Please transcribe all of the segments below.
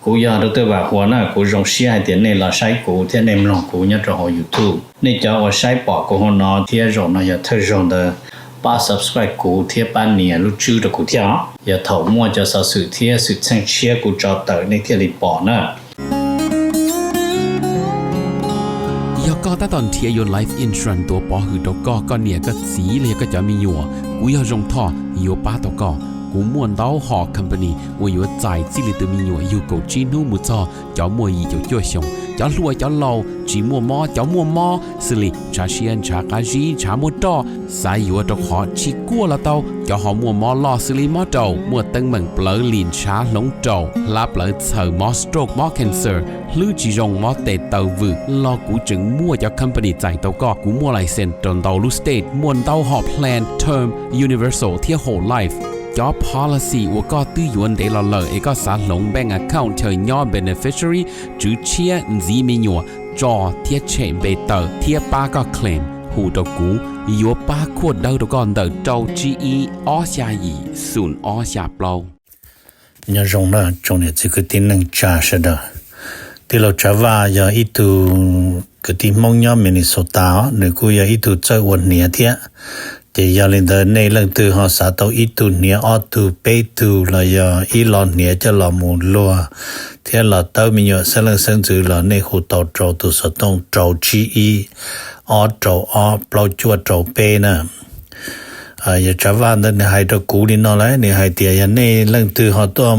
Kuv yog Dr. Vam Huas na, kuv zoo siab hais tias nej los saib kuv thiab nej mloog kuv nyob rau hauv YouTube. Nej cov uas saib pom kuv hauv no thiab zaum no yog thawj zaug ntawd, pab subscribe kuv thiab pab nias lub tswb rau kuv thiab os. Yog thaum muaj cov xov xwm thiab xwm txheej tshiab kuv tso tawm nej thiaj li pom na. Yog koj tab tom nrhiav yuav life insurance tuav pov hwm rau koj, koj niam koj txiv los yog koj cov me nyuam, kuv yog Zoo Thoj yuav pab tau koj. Kuv muaj ntau hom company uas yuav txais txij li tus me nyuam yug kaum tsib hnub mus txog cov muaj yim caum cuaj xyoos, cov hluas cov laus, tsis muaj mob cov muaj mob, xws li ntshav siab ntshav qab zib ntshav muaj roj, xav yuav rau qhov tsis kuaj los tau, cov ho muaj mob loj xws li mob raum, muaj teeb meem plawv lim ntshav hloov raum, hlab plawv txhaws, mob stroke mob cancer, hlwb tsis zoo mob tes taw vwm los kuv tseem muaj cov company txais tau koj. Kuv muaj license rau ntau lub state, muaj ntau hom plan term, universal thiab whole life. Cov policy uas koj twb yuav ntev los lawm es koj xav hloov bank account chaw nyob beneficiary, tswv tshiab, ntxiv me nyuam, tso thiab tshem npe tawm thiab pab koj claim, hu rau kuv, yuav pab khuaj dawb rau koj ntawm rau tsib ib ob xya yim xoom ob xya plaub. Nyob zoo na tsoom niam txiv kwv tij neej tsa sawv daws. Tij laug Tsav Vaj yog ib tug kwv tij Hmoob nyob Minnesota os, nws kuj yog ib tug txawj ua hniav thiab. Ces yog li ntawd nej leej twg ho xav tau ib tug hniav ob tug peb tug los yog ib lo hniav coj los mus luag thiab los tawb me nyuam xeeb leej xeeb ntxwv los nej hu tau rau tus xov tooj rau tsib ib ob rau ob plaub cuaj rau peb na. Yog Tsav Vaj ntawd nws hais rau kuv li no lawm, nws hais tias yog nej leej twg ho tuaj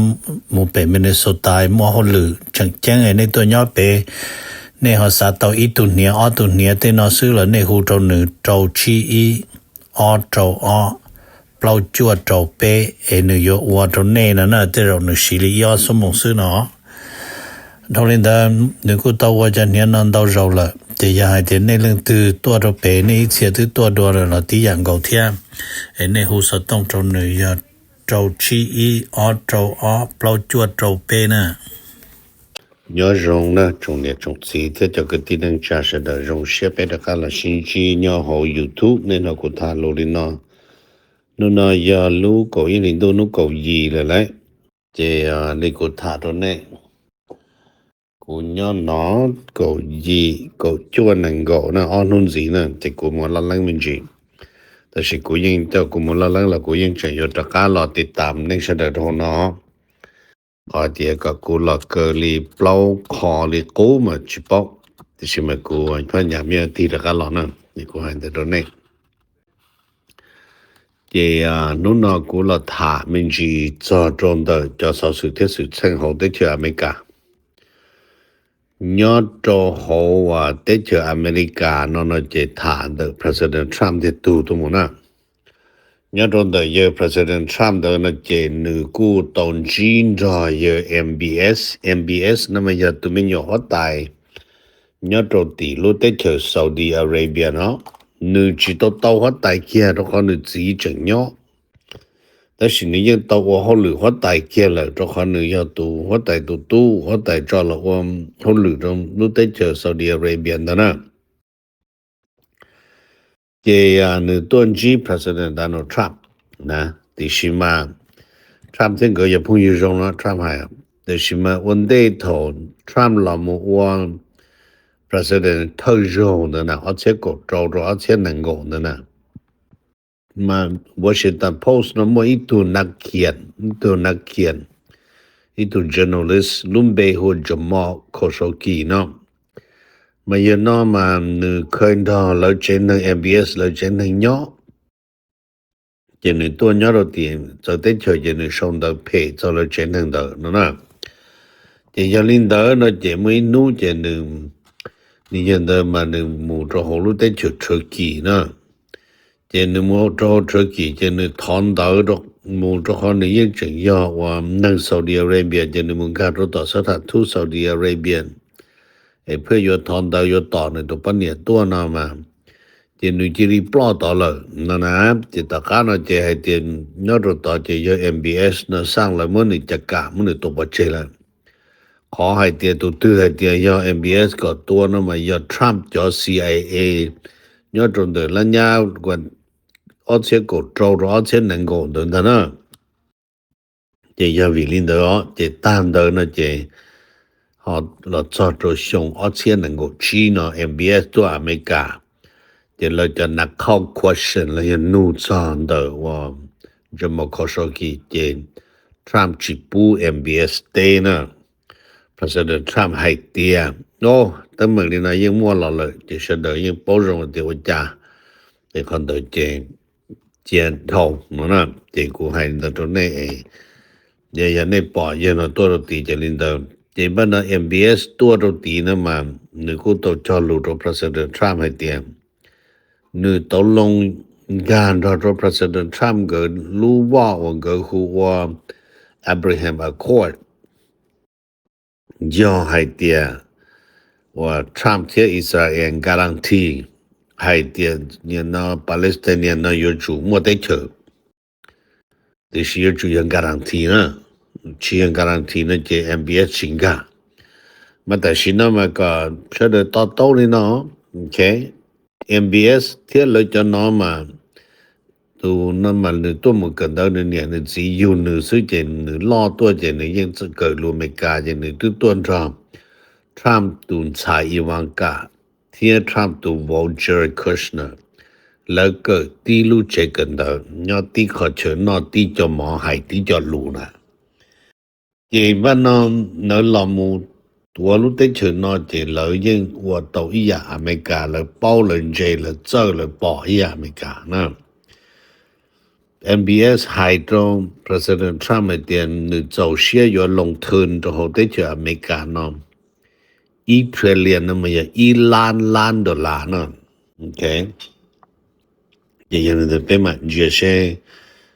mus pem Minnesota muaj hauj lwm tseem ceeb nej tuaj nyob pem, nej ho xav tau ib tug hniav ob tug hniav tej no xwb los nej hu rau nws rau tsib ib ob rau ob plaub cuaj rau peb es nws yuav ua rau nej no na, tej zaum nws siv li ib ob xuab moos xwb no. Dhau li ntawd nws kuj tau ua cov hniav no ntau zaus lawm, ces yog hais tias nej leej twg tuaj rau pem nej ib txhia twb tuaj dua lawm los tib yam nkaus thiab, es nej hu xov tooj rau nws yog rau tsib ib ob rau ob plaub cuaj rau peb na. Nyob zoo na tsoom niam tsoom txiv thiab cov kwv tij neej tsa sawv daws, zoo siab peb rov qab los sib ntsib nyob hauv YouTube. Nej hnov kuv tham lus li no, hnub no yog lub kaum ib hlis ntuj hnub kaum yim lawm lauj. Ces li kuv tham rau nej, kuv nyob no kaum yim kaum cuaj nees nkaum na, ob hnub ntxiv na ces kuv mus laj leeb me ntsis. Tab sis kuv yeej coj kuv mus laj leeb los kuv yeej tseem yuav rov qab los tiv tam nej sawv daws rau hauv no. Qhov tias kom kuv los kaw li plaub qho li qub mas tsis paub, tiam sis mas kuv phab nyas me tig rov qab los na, kuv hais ntawd rau nej. Ces hnub no kuv los tham me ntsis txog rau ntawm cov xov xwm thiab xwm txheej hauv teb chaws Amelikas. Nyob rau hauv teb chaws Amelikas no no ces tham ntawm President Trump thiaj tug tuaj mus na. Nyob rau ntawm yawg President Trump ntawd no ces nws kuj tau ntsib nrog yawg M B S. M B S no mas yog tus me nyuam huab tais nyob rau tim lub teb chaws Saudi Arabia no. Nws tsis tau tau huab tais kiag rau qhov nws txiv tseem nyob, tab sis nws yeej tau ua hauj lwm huab tais kiag lawm rau qhov nws yog tus huab tais tus tub, huab tais tso los ua hauj lwm rau lub teb chaws Saudi Arabia ntawd na. Ces nws tuaj ntsib President Donald Trump na, tiam sis mas Trump thiab nkawd yog phooj ywg zoo no Trump hais, tiam sis mas ua ntej thaum Trump los mus ua President thawj zaug ntawd na, ob txhiab kaum rau rau ob txhiab nees nkaum ntawd na, mas Washington Post no muaj ib tug nav khias, ib tug nav khias, ib tug journalist lub npe hu ua Jamal Khashoggi no. Mas yawg no mas nws kha nrog lawv tsev neeg M B S lawv tsev neeg nyob, ces nws tuaj nyob rau tim txawv teb chaws ces nws sau ntawv phem txog lawv tsev neeg ntawd no na. Ces yog li ntawd no ces muaj ib hnub ces nws, nws yawg ntawd mas nws mus rau hauv lub teb chaws Turkey na. Ces nws mus rau hauv Turkey ces nws thov ntawv mus rau qhov nws yeej tseem yog uas neeg Saudi Arabia, ces nws mus nkag rau tom xab tham thub Saudi Arabia es pheej yuav thov ntawv yuav tom nws tus poj niam tuaj no mas, ces nws cia li ploj tod lawm no na. Ces tom qab no ces hais tias nyob rau tod ces yog M B S no xaj lawv muab nws cas kam muab nws tua pov tseg lawm. Qhov hais tias tus twg hais tias yog M B S kom tua no mas yog Trump cov C I A nyob rau ntawm lab nyab ob txhiab kaum rau rau ob txhiab nees nkaum ntawd ntag na. Ces yog vim li ntawd os, ces tag ntawd no ces Ho los txog rau xyoo ob txhiab nees nkaum tsib no M B S tuaj Amelikas, ces lawv cov nab khauj question los yog nug txog ntawm uas Jamal Khashoggi ces Trump tsis pub M B S teb na. President Trump hais tias, o, teeb meem li no yeej muaj los lawm ces sawv daws yeej paub zoo tias ua cas. Ces qhov ntawd ces cia dhau no na, ces kuv hais li ntawd rau nej es yog nej pom yawg no tuaj rau tid ces li ntawd. Ces npaj no M B S tuaj rau tid no mas nws kuj tau cog lus rau President Trump hais tias nws tau loo nkag nrog rau President Trump nkawd lub voj uas nkawd hu ua Abraham Accord, yog hais tias uas Trump thiab Israel guarantee hais tias nim no Palestinian no yuav tsum muaj teb chaws, tiam sis yuav tsum yog guarantee na, tsis yog guarantee no ces M B S tsis nkag. Mas tam sim no mas kom sawv daws to taub li no, ok, M B S thiab lawv cov no mas tus no mas nws tuaj mus kawm ntawv nws niam nws txiv yug nws xwb ces nws loj tuaj ces nws yeej kawm lus Amelikas ces nws twb tuaj nrog Trump tus ntxhais Ivanka thiab Trump tus vauv Jared Kushner, lawv kawm tib lub tsev kawm ntawv nyob tib qhov chaw noj tib co mov hais tib co lus na. Ces npaj no lawv los mus tuav lub teb chaws no ces lawv yeej ua tau ib yam Amelikas, lawv paub lawv ntse lawv txawj lawv pom ib yam Amelikas na. M B S hais rau President Trump hais tias nws txaus siab yuav loo thw rau hauv teb chaws Amelikas no ib trillion no mas yog ib lab lab dollar na. Ok, ces yog li ntawd peb mam ntsia seb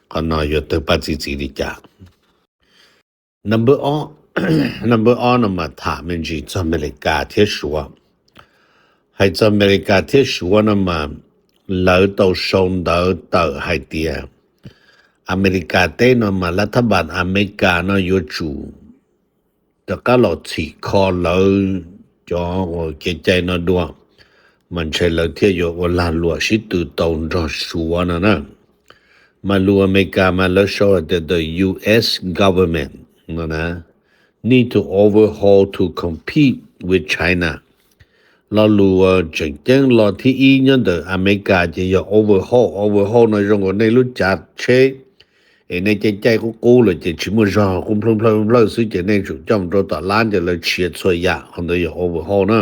qhov no yuav tawg paj txi txiv li cas. Number ob, number ob no mas tham me ntsis txog Amelikas thiab Suav. Hais txog Amelikas thiab Suav no mas lawv tau sau ntawv tawm hais tias Amelikas teb no mas lav thab npas Amelikas no yuav tsum rov qab los txhim kho lawv cov uas kev cai no dua, mas ntshe lawv thiaj yuav ua lag luam sib tw tau nrog Suav no na. Mas lus Amelikas mas lawv sau hais tias the U S government no na need to overhaul to compete with China. Lo lus uas tseem ceeb los thib ib nyob ntawm Amelikas ces yog overhaul. Overhaul no zoo nkaus nej lub cav tsheb es nej caij caij qub qub lawm ces tsis muaj zog, qub nplawg nplawg nplawg xwb ces nej tsum coj mus rau tom lab ces lawv tshiav txhua yam, qhov ntawd yog overhaul na.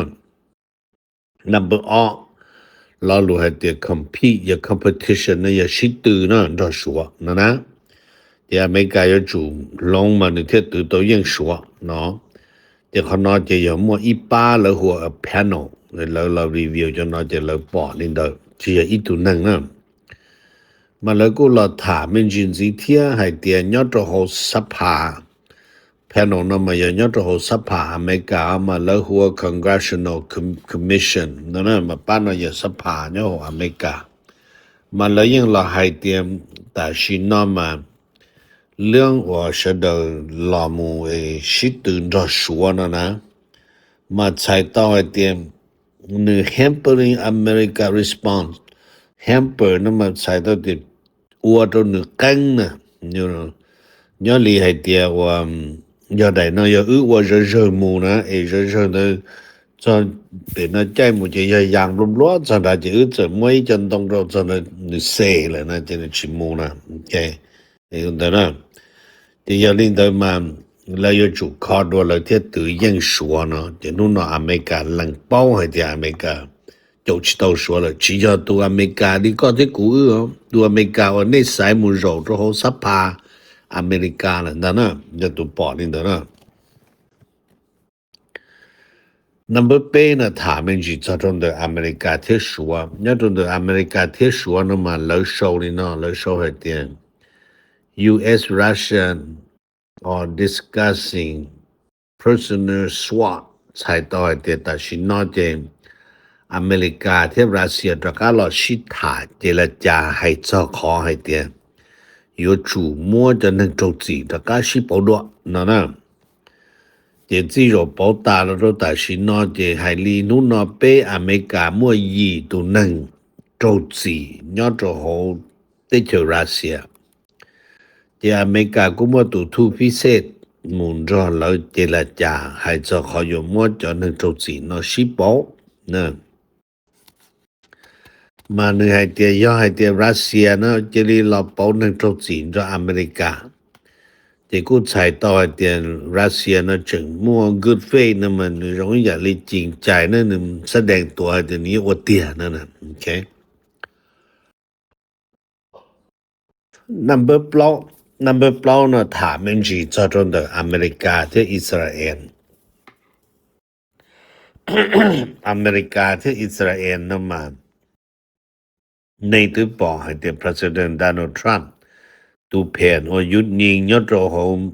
Number ob, lo lus hais tias compete yog competition no yog sib tw na nrog Suav no na. Ces Amelikas yuav tsum hloov mas nws thiaj twv tau yeej Suav no. Ces qhov no ces yog muaj ib pab lawv hu ua panel, lawv los review cov no ces lawv pom li ntawd, tsis yog ib tug neeg na. Mas lawv kuj los tham me ntsis ntxiv thiab hais tias nyob rau hauv xab phas, panel no mas yog nyob rau hauv xab phas Amelikas mas lawv hu ua Congressional Com-, Commission no na, mas pab no yog xab phas nyob hauv Amelikas. Mas lawv yeej los hais tias tam sim no mas lub uas sawv daws los mus sib tw nrog Suav no na, mas txhais tau hais tias nws hampering America response. Hamper no mas txhais tau tias ua rau nws qeeb na. Nyob li hais tias ua, yog daim no yog wb ua zawv zawg mus na es zawv zawg ntawd txog pem no caij mus ces yog yas nplua nplua txog nrad ces wb txawm muab ib co ntoo rau txog ntawd nws xes lawm na ces nws tsis mus na. Ntawd na, ces yog li ntawd mas lawv yuav tsum kho dua lawv thiaj twv yeej Suav no. Ces hnub no Amelikas lees paub hais tias Amelikas caum tsis tau Suav lawm, tsis yog tus Amelikas li koj thiab kuv wb, tus Amelikas uas nej xaiv mus zaum rau hauv xab phas Amelikas lawm ntag na, yog tus pom li ntawd na. Number peb no tham me ntsis txog rau ntawm Amelikas thiab Suav. Nyob rau ntawm Amelikas thiab Suav no mas lawv sau li no, lawv sau hais tias U S Russia are discussing prisoner swap, txhais tau hais tias tam sim no ces Amelikas thiab Russia rov qab los sib tham ces la cas hais txog qhov hais tias yuav tsum muab cov neeg raug txim rov qab sib pauv dua no na. Ces txij zaum pauv tas los rau tam sim no ces hais li hnub no peb Amelikas muaj yim tus neeg raug txim nyob rau hauv teb chaws Russia. Ces Amelikas kuj muaj tus thub phib xej mus nrog lawv ces lam cas hais txog qhov yuav muab cov neeg raug txim no sib pauv na. Mas nws hais tias yog hais tias Russia no cia li los pauv neeg raug txim nrog America, ces kuj txhais tau hais tias Russia no tseem muaj good faith no mas nws zoo ib yam li cim cais na, nws xab dees tuav hais tias nws yeej ua tiag no. Number plaub, number plaub no tham me ntsis txog rau ntawm America thiab Israel. America thiab Israel no mas nej twb pom hais tias President Donald Trump tus phem uas yub nyi nyob rau hauv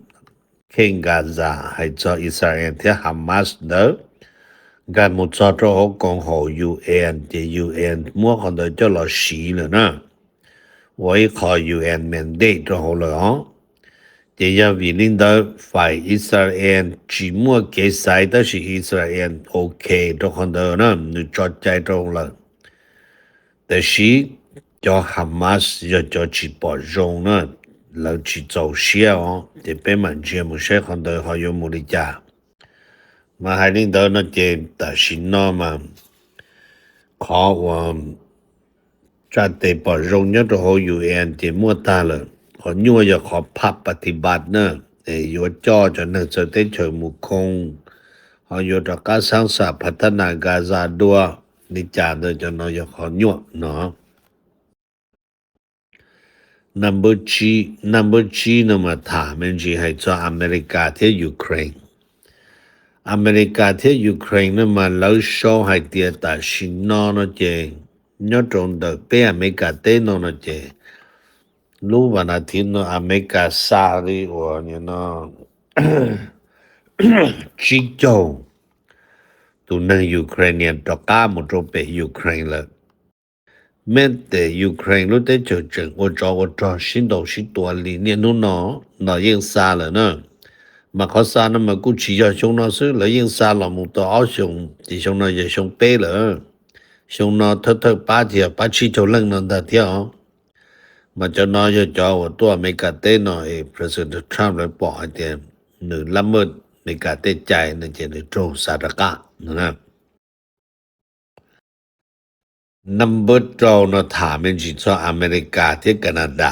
kheej Gaza hais txog Israel thiab Hamas ntawd nkag mus txog rau hauv koom haum U N, ces U N muab qhov ntawd coj los siv lawm na, ua ib qho U N mandate rau hauv lawm os. Ces yog vim li ntawd fais Israel tsis muaj kev xaiv, tab sis Israel ok rau qhov ntawd na, nws tso cai rau lawm. Tab sis cov Hamas yog cov tsis pom zoo na, lawv tsis txaus siab os, ces peb mam ntsia mus saib qhov ntawd ho yuav mus li cas. Mas hais li ntawd no ces tam sim no mas qhov uas tsa tes pom zoo nyob rau hauv U N ces muaj tag lawm. Qhov nyuaj yog qhov phaj pa ti npat na, es yuav coj cov neeg txawv teb chaws mus khoo, ho yuav rov qab xaab xam phav thab nas Gaza dua li cas ntawd, cov no yog qhov nyuaj no. Number tsib, number tsib no mas tham me ntsis hais txog America thiab Ukraine. America thiab Ukraine no mas lawv sau hais tias tam sim no no ces nyob rau ntawm peb America teb no no ces lub vas nas thiv no America xa li uas no tsib caug tus neeg Ukrainian rov qab mus rau pem Ukraine lawm. Mej tes Ukraine lub teb chaws tseem ua tsov ua rog sib ntaus sib tua li niaj hnub no, no yeej xa lawm na. Mas qhov xa no mas kuj tsis yog xyoo no xwb, lawv yeej xa los mus tau ob xyoos, ces xyoo no yog xyoo peb lawm. Xyoo no thawj thawj pab ces yog pab tsib caug leej no ntag thiab os. Mas cov no yog cov uas tuaj America teb no es President Trump lawv pom hais tias nws lab maj America tej cai no ces nws raug xa rov qab no na. Number rau no tham me ntsis txog America thiab Canada.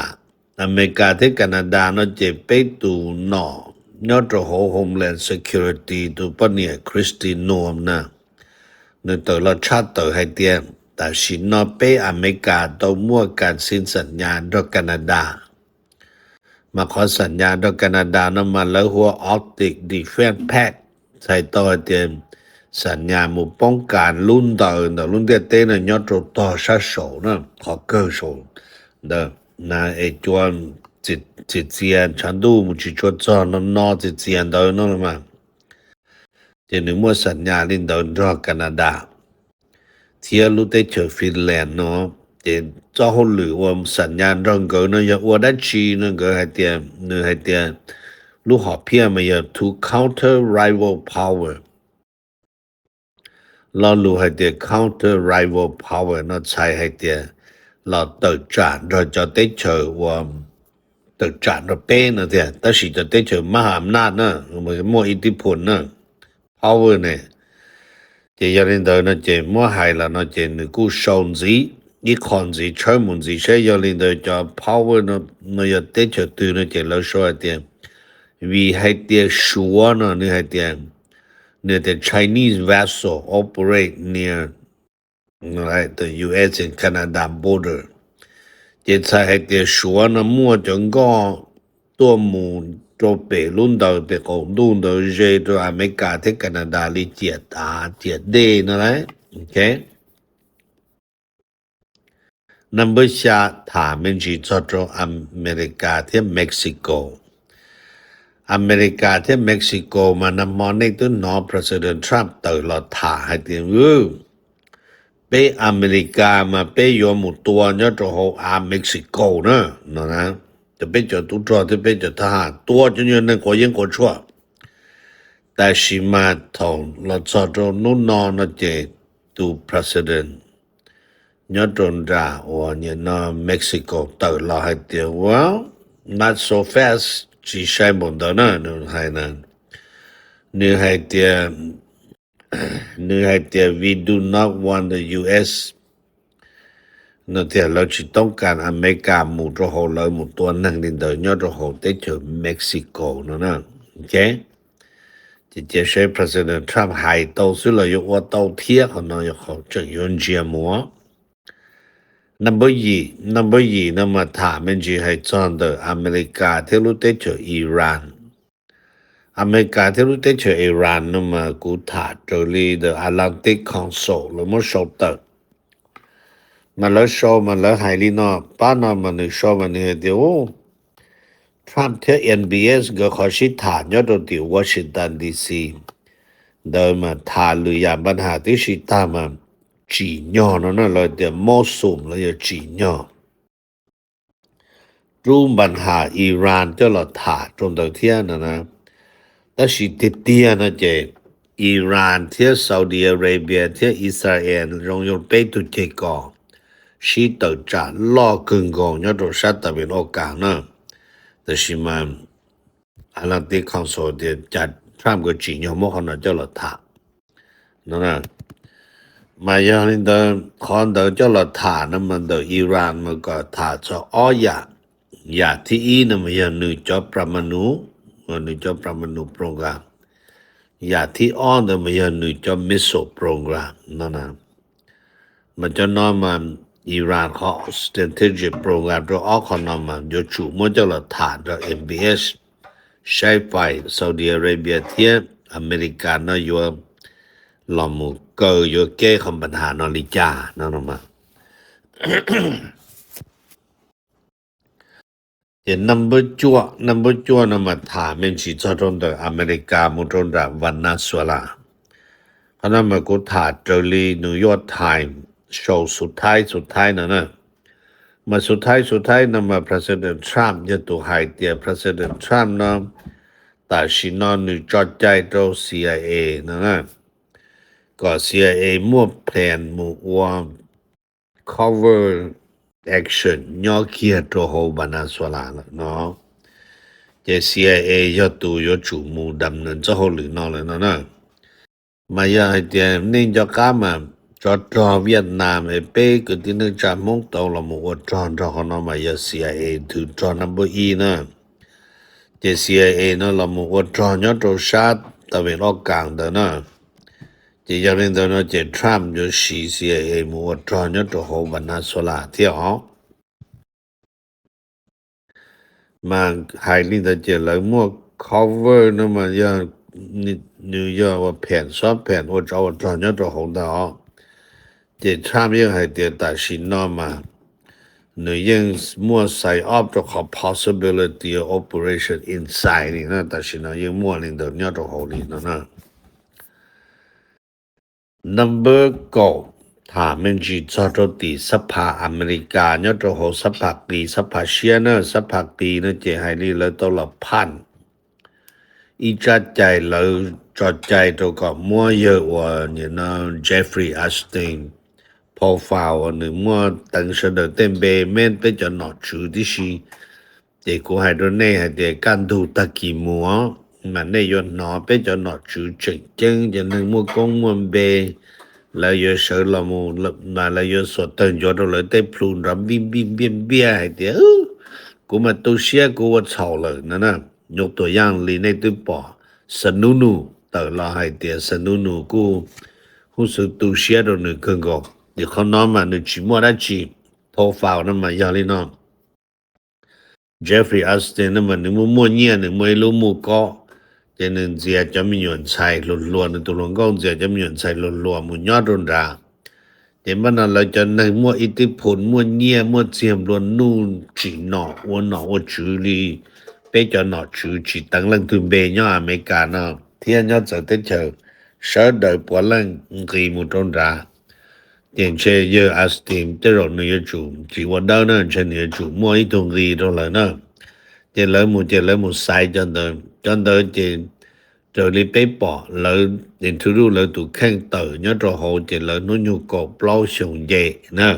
America thiab Canada no ces peb tus nom nyob rau hauv Homeland Security tus poj niam Kristi Noem na, nws tawm los tshaj tawm hais tias tam sim no peb America tau muaj kas xim xam nyas nrog Canada. Mas qhov xam nyas nrog Canada no mas lawv hu ua Arctic Defense Pact, txhais tau hais tias xam nyas mus poob kas lub ntawd ntawm lub ntiaj teb no nyob rau tog sab saud na, qhov kawg saud ntawd na, es cua txias txias ntshav ntuj mus tsis tshua txog no no txias txias ntawd no mas. Ces nws muaj xam nyas li ntawd nrog Canada thiab lub teb chaws Finland no. Ces txoj hauj lwm ua xam nyas nrog nkawd no yog ua dab tsi no, nkawd hais tias, nws hais tias lub hom phiaj mas yog to counter rival power. Lo lus hais tias counter rival power no txhais hais tias los tawm tsam nrog cov teb chaws uas tawm tsam nrog peb no tiag, tab sis cov teb chaws mab ham naj na, muaj ib tib phum na, power ne. Ces yog li ntawd no ces muab hais los no ces nws kuj sau ntxiv ib qho ntxiv tshawb mus ntxiv saib yog li ntawd cov power no yog teb chaws twg no ces lawv sau hais tias, vim hais tias Suav no nws hais tias, nws tias Chinese vessel operate near the U S and Canada border. Ces txhais hais tias Suav no muaj cov nkoj tuaj mus rau pem lub ntawd pem qaum ntuj ntawd ze rau Amelikas thiab Canada li ciam tav ciam dej no lauj. Number xya, tham me ntsis txog rau Amelikas thiab Mexico. Amelikas thiab Mexico mas nag hmo nej twb hnov President Trump tawm los tham hais tias, peb Amelikas mas peb yuav mus tua nyob rau hauv av Mexico na, no na, cov peb cov tub rog thiab peb cov thab ham tua cov nyuag neeg quav yeeb quav tshuaj. Tab sis mas thaum los txog rau hnub no no ces tus president nyob rau nram uas nim no Mexico tawm los hais tias, well, not so fast, tsis sai npaum ntawd na, nws hais na, nws hais tias, nws hais tias we do not want the U S no tias lawv tsis toob kas Amelikas mus rau hauv, lawv mus tua neeg li ntawd nyob rau hauv teb chaws Mexico no na. Ok, ces cia seb President Trump hais tau xwb los yuav ua tau thiab, qhov no yog qhov tseem yuav ntsia mus. Number yim, number yim no mas tham me ntsis hais txog ntawm Amelikas thiab lub teb chaws Iran. Amelikas thiab lub teb chaws Iran no mas kuv tham raws li the Atlantic Council lawv muab sau tawm. Mas lawv sau mas lawv hais li no, pab no mas nws sau mas nws hais tias, Trump thiab M B S nkawd qhov sib tham nyob rau tim Washington D C ntawd mas tham lwm yam npa nham tib si tag mas tsim nyog no na, lawv tias mos xum los yog tsim nyog rub npa nham Iran coj los tham rau ntawd thiab no na. Tab sis tiag tiag no ces Iran thiab Saudi Arabia thiab Israel zoo yog peb tug ceg kos sib tawm tsam loj kawg nkaus nyob rau sab tas vim oj kas na. Tab sis mas Atlantic Council tias cas Trump nkawd tsim nyog muab qhov no coj los tham no na. Mas yog li ntawd qhov ntawd coj los tham no mas ntawm Iran mas kom tham txog ob yam. Yam thib ib no mas yog nws cov pramanu, nws cov pramanu program. Yam thib ob ntawd mas yog nws cov missile program no na. Mas cov no mas Iran qhov strategic program rau ob qhov no mas yuav tsum muab coj los tham rau M B S saib fais Saudi Arabia thiab Amelikas no yuav los mus kaw yuav keb qhov npa nham no li cas no no mas. Ces number cuaj, number cuaj no mas tham me ntsis txog rau ntawm Amelikas mus rau nram Venezuela. Qhov no mas kuv tham raws li New York Times sau xub thaib xub thaib no na. Mas xub thaib xub thaib no mas President Trump yog tus hais tias President Trump no tam sim no nws tso cai rau C I A no na, kom C I A muaj plan mus ua cover action nyob kiag rau hauv Venezuela lawm no. Ces C I A yog tus yuav tsum mus dam nees txoj hauj lwm no lawm no na. Mas yog hais tias nej nco qab mas tsov rog Vietnam es peb kwv tij neej tsa Hmoob tau los mus ua rog nrog qhov no mas yog C I A thwm rog number ib na. Ces C I A no los mus ua rog nyob rau sab tas vim loj kas ntawd na. Ces yog li ntawd no ces Trump yuav siv C I A mus ua rog nyob rau hauv Venezuela thiab os. Mas hais li ntawd ces lawv muaj cover no mas yog nws yog ua pheem xob pheem ua tsov ua rog nyob rau hauv ntawd os. Ces Trump yeej hais tias tam sim no mas nws yeej muaj psy op rau qhov possibility of operation inside li na, tam sim no yeej muaj li ntawd nyob rau hauv li no na. Number kaum, tham me ntsis txog rau tim xab phas Amelikas nyob rau hauv xab phas qis xab phas siab na. Xab phas qis no ces hais li lawv tau los phaj ib tsab cai lawv tso cai rau kom muab yawg uas nim no Jeffrey Epstein profile uas nws muaj teev sawv daws tej npe, meb peb cov nom tswv tib si. Ces kuv hais rau nej hais tias kaj ntug tag kis mus os, mas nej yuav hnov peb cov nom tswv tseem ceeb, cov neeg muaj koob muaj npe, lawv yuav sawv los mus, mas lawv yuav xuas tawg ncuav rau lawv tej plhu nrov npij npij npiaj npiaj hais tias, kuv mas tu siab kuv ua txhaum lawm no na. Nyuj tuam yaj li nej twb pom Sununu tawm los hais tias Sununu kuj huj xwv tu siab rau nws kawg nkaus. Ces qhov no mas nws tsis muaj dab tsi profile no mas yog li no. Jeffrey Epstein no mas nws muaj muaj nyiaj, nws muaj ib lub muj kob, ces nws ntxias cov me nyuam ntxhais hluas hluas, nws tus hluas nkauj ntxias cov me nyuam ntxhais hluas hluas mus nyob rau nrad. Ces npaj no lawv cov neeg muaj ib tib phum muaj nyiaj muaj txiag nplua nuj tsim nom ua nom ua tswv li peb cov nom tswv tsis teev leej twg npe nyob Amelikas no thiab nyob txawv teb chaws, sawv daws puav leej nqis mus rau nrad. Ces ntshe yawg Epstein tej zaum nws yuav tsum tsis ua dawb na, ntshe nws yuav tsum muaj ib tug nqi rau lawv na. Ces lawv mus ces lawv mus xaiv cov ntawd, cov ntawd ces raws li peb pom lawv introduce lawv tus kheej tawm nyob rau hauv ces lawv hnub nyoog kaum plaub xyoo nce na.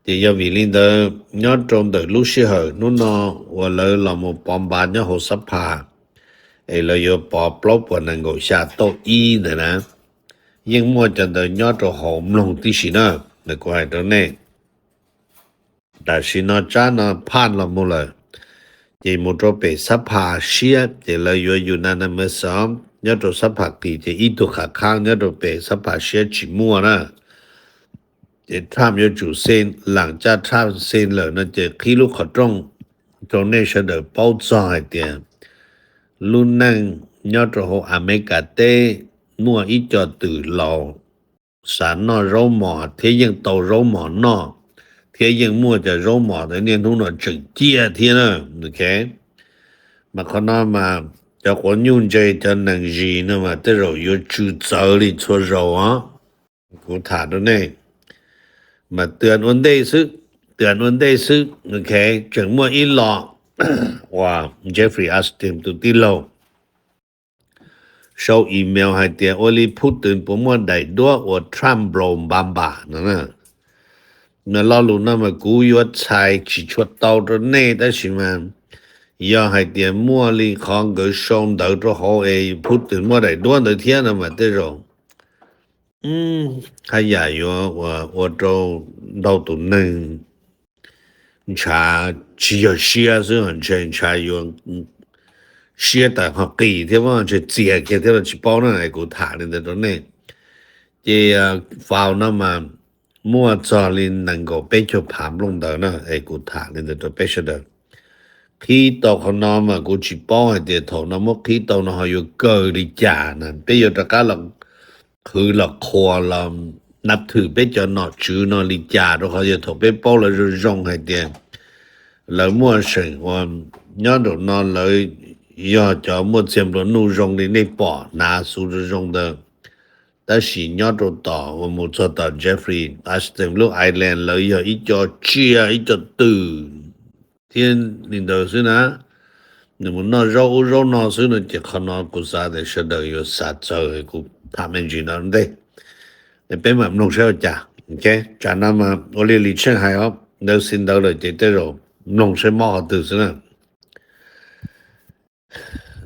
Ces yog vim li ntawd nyob rau ntawm lub sij hawm hnub no uas lawv los mus pov npav nyob hauv xab phas, es lawv yuav pov plaub puas nees nkaum xya tauj ib ntawd na, yeej muaj cov ntawd nyob rau hauv mloog tib si na. Kuv hais rau nej, tam sim no tsab no phaj los mus lawm, ces mus rau pem xab phas siab ces lawv yuav unanimous nyob rau xab phas qis, ces ib tug qhab qhab nyob rau pem xab phas siab tsis muaj na. Ces Trump yuav tsum xees, lam caj Trump xees lawm no ces qhib lub qhov rooj rau nej sawv daws paub txog hais tias lub neej nyob rau hauv Amelikas teb muaj ib co twm laus xav noj zaub mos thiab yeej tau zaub mos noj, thiab yeej muaj cov zaub mos ntawd niaj hnub no tseem ciaj thiab na. Mas qhov no mas cov quav nyuj ntse cov nees zis no mas tej zaum yuav tsw txawv li txhua zaus os. Kuv tham rau nej mas twb ua ntej xwb, twb ua ntej xwb. Tseem muaj ib los uas Jeffrey Epstein tus tij laug sau email hais tias ua li Putin puas muaj daim duab uas Trump npau npam npam no na. Mas lo lus no mas kuv yuav txhais tsis tshua tau rau nej tab sis mas yog hais tias muaj li qhov nkawd sau ntawv rau hauv es Putin muaj daim duab ntawd thiab no mas tej zaum haj yam yuav ua rau ntau tus neeg ntshav tsis yog siab xwb, ntshe ntshav yuav siab tas ho qis thiab, ntshe txias kiag thiab los tsis paub na. Kuv tham li ntawd rau nej. Ces fau no mas muaj txog li nees nkaum peb caug phav nplooj ntawd na, es kuv tham li ntawd rau peb sawv daws. Qhib tau qhov no mas kuv tsis paub hais tias thaum no muab qhib tau no ho yuav kaw li cas na, peb yuav rov qab los qhwv los qhuas los nab thwm peb cov nom tswv no li cas, rau qhov yog thaum peb paub lawv zoo zoo hais tias lawv muaj seem ua nyob nraum no lawv yog cov muaj txiag nplua nuj zoo li nej pom hnav xu zoo zoo ntawd, tab sis nyob rau tom uas mus txog tom Jeffrey Epstein lub island lawv yog ib co tsiaj ib co twm thiab li ntawd xwb na. Nws mus noj zaub ub zaub no xwb no ces qhov no kuv xav tias sawv daws yuav xav txawv, kuv tham me ntsis no ntej, peb mam mloog saib ua cas. Tsam no mas ua li Lis Tsheej hais os, ntawd xi ntawd lawm ces tej zaum mloog saib mob qhov twg xwb na.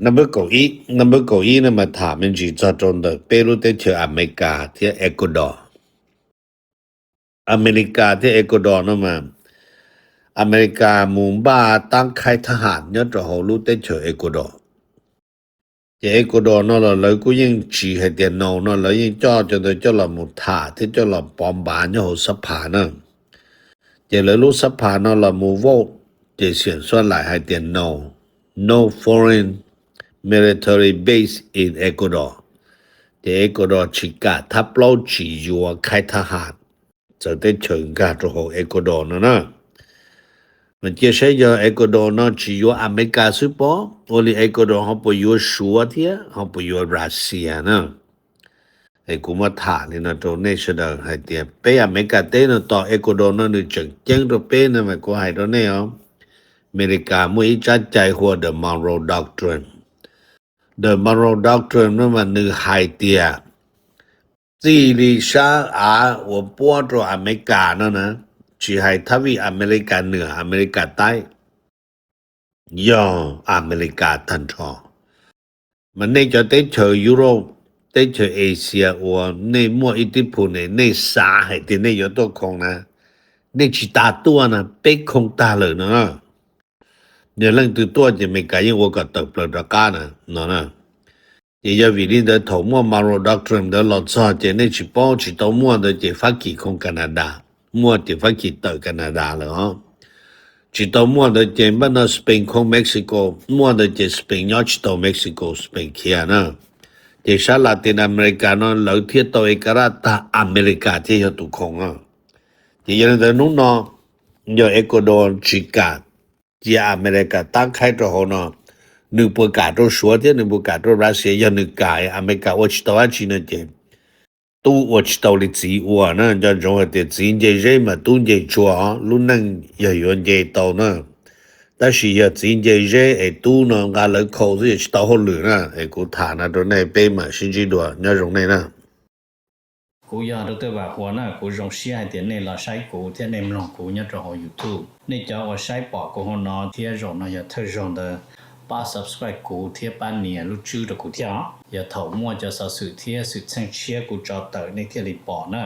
Number kaum ib, number kaum ib no mas tham me ntsis txog rau ntawm peb lub teb chaws Amelikas thiab Ecuador. Amelikas thiab Ecuador no mas Amelikas mus npaj tab khaib thab ham nyob rau hauv lub teb chaws Ecuador. Ces Ecuador no los lawv kuj yeej tsis hais tias no no, lawv yeej coj cov ntawd coj los mus tham thiab coj los pov npav nyob hauv xab phas na. Ces lawv lub xab phas no los mus vote, ces xiam xuaj laim hais tias no, no foreign military base in Ecuador. Ces Ecuador tsis kam thab plaub tsis yuav khaib thab ham txawv teb chaws nkag rau hauv Ecuador no na. Mas cia saib yog Ecuador no tsis yuav Amelikas xwb pob, ua li Ecuador ho puas yuav Suav thiab ho puas yuav Russia na. Es kuv muab tham li no rau nej sawv daws hais tias peb Amelikas teb no tos Ecuador no nws tseem ceeb rau peb no mas kuv hais rau nej os, Amelikas muaj ib tsab cai hu ua The Monroe Doctrine. The Monroe Doctrine no mas nws hais tias txij li sab av uas puab rau Amelikas no na, tsis hais thab vij Amelikas Nwm Amelikas Taib, yog Amelikas tag nrho. Mas nej cov teb chaws Europe, teb chaws Asia uas nej muaj ib tib phu ne, nej xav hais tias nej yuav tuaj khoom na, nej tsis tas tuaj na, peb khoom tag lawm no. Yog leej twg tuaj ces Amelikas yeej ua kom tawm plaws rov qab na no na. Ces yog vim li ntawd thaum muaj Monroe Doctrine ntawd los txog ces nej tsis paub, tsis tau muaj ntawd ces Fab Kis khoom Canada, muaj ces Fab Kis tawm Canada lawm os. Tsis tau muaj ntawd ces npaj no Spain khoom Mexico, muaj ntawd ces Spain nyob tsis tau Mexico, Spain khiav na. Ces sab Latin America no lawv thiaj tau ekarat tag, Amelikas thiaj yog tus khoom na. Ces yog li ntawd hnub no yog Ecuador tsis kam cia Amelikas tab khaib rau hauv no, nws puas kam rau Suav thiab nws puas kam rau Russia? Yog nws kam, Amelikas ua tsis tau dab tsi no ces tub ua tsis tau li txiv ua na. Nco ntsoov hais tias txiv nce zeb mas tub nce tsua, lub neej yog yuav nce tau na. Tab sis yog txiv nce zeb es tub no nqa lawv khau xwb, yog tsis tau hauj lwm na. Es kuv tham no rau nej, peb mam sib ntsib dua, nyob zoo nej na. Kuv yog Doctor Vam Huas na, kuv zoo siab hais tias nej los saib kuv thiab nej mloog kuv nyob rau hauv YouTube. Nej cov uas saib pom kuv hauv no thiab zaum no yog thawj zaug ntawd, pab subscribe kuv thiab pab nias lub tswb rau kuv thiab os. Yog thaum muaj cov xov xwm thiab xwm txheej tshiab kuv tso tawm nej thiaj li pom na.